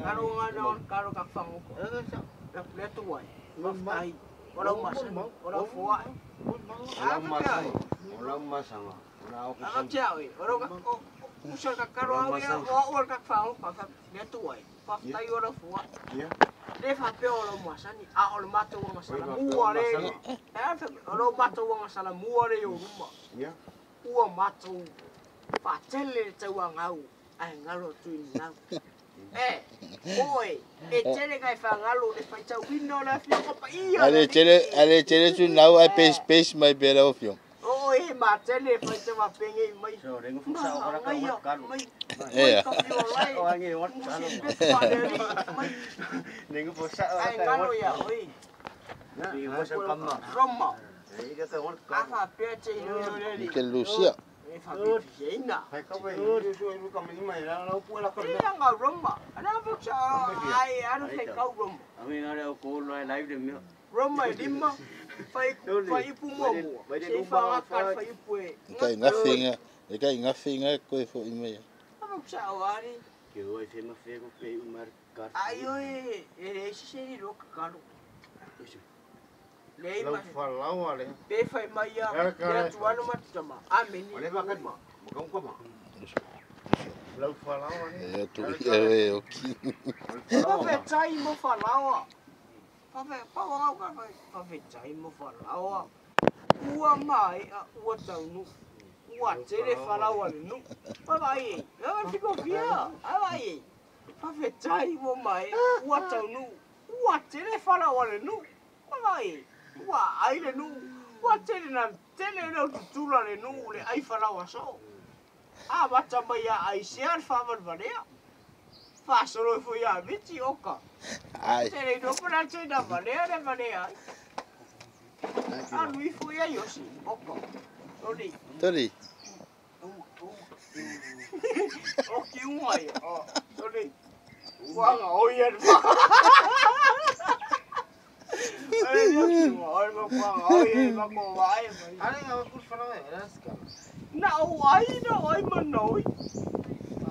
Kalo ka fango. Le tu ai. Maftai. Ora uma ora fua. Ora uma sanga. Ora o ka tiao. Ora ka usa ka karo au ia o ka fango ka le tu ai. Maftai ora fua. Le fa pe ora uma sani a o mato wa sala mua le. Ora mato wa sala mua le yo ruma. Ua mato fa tele te wa ngau. Ai ngalo tu ni nau. Oi, e tele kai whangalo le whaitau wino la whio pa ia. Ale tele tu nau ai space space mai pera o whio. Oi, ma tele whaitau a penge mai. So rengo fusa ora ka wat kalu. Eh. O ange wat kalu. Nengo fusa ora ka wat. Ai ia, oi. Ni fusa kama. Roma. E ka wat kalu. Afa pe te ino le. Ke Lucia. Tori.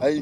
Ai.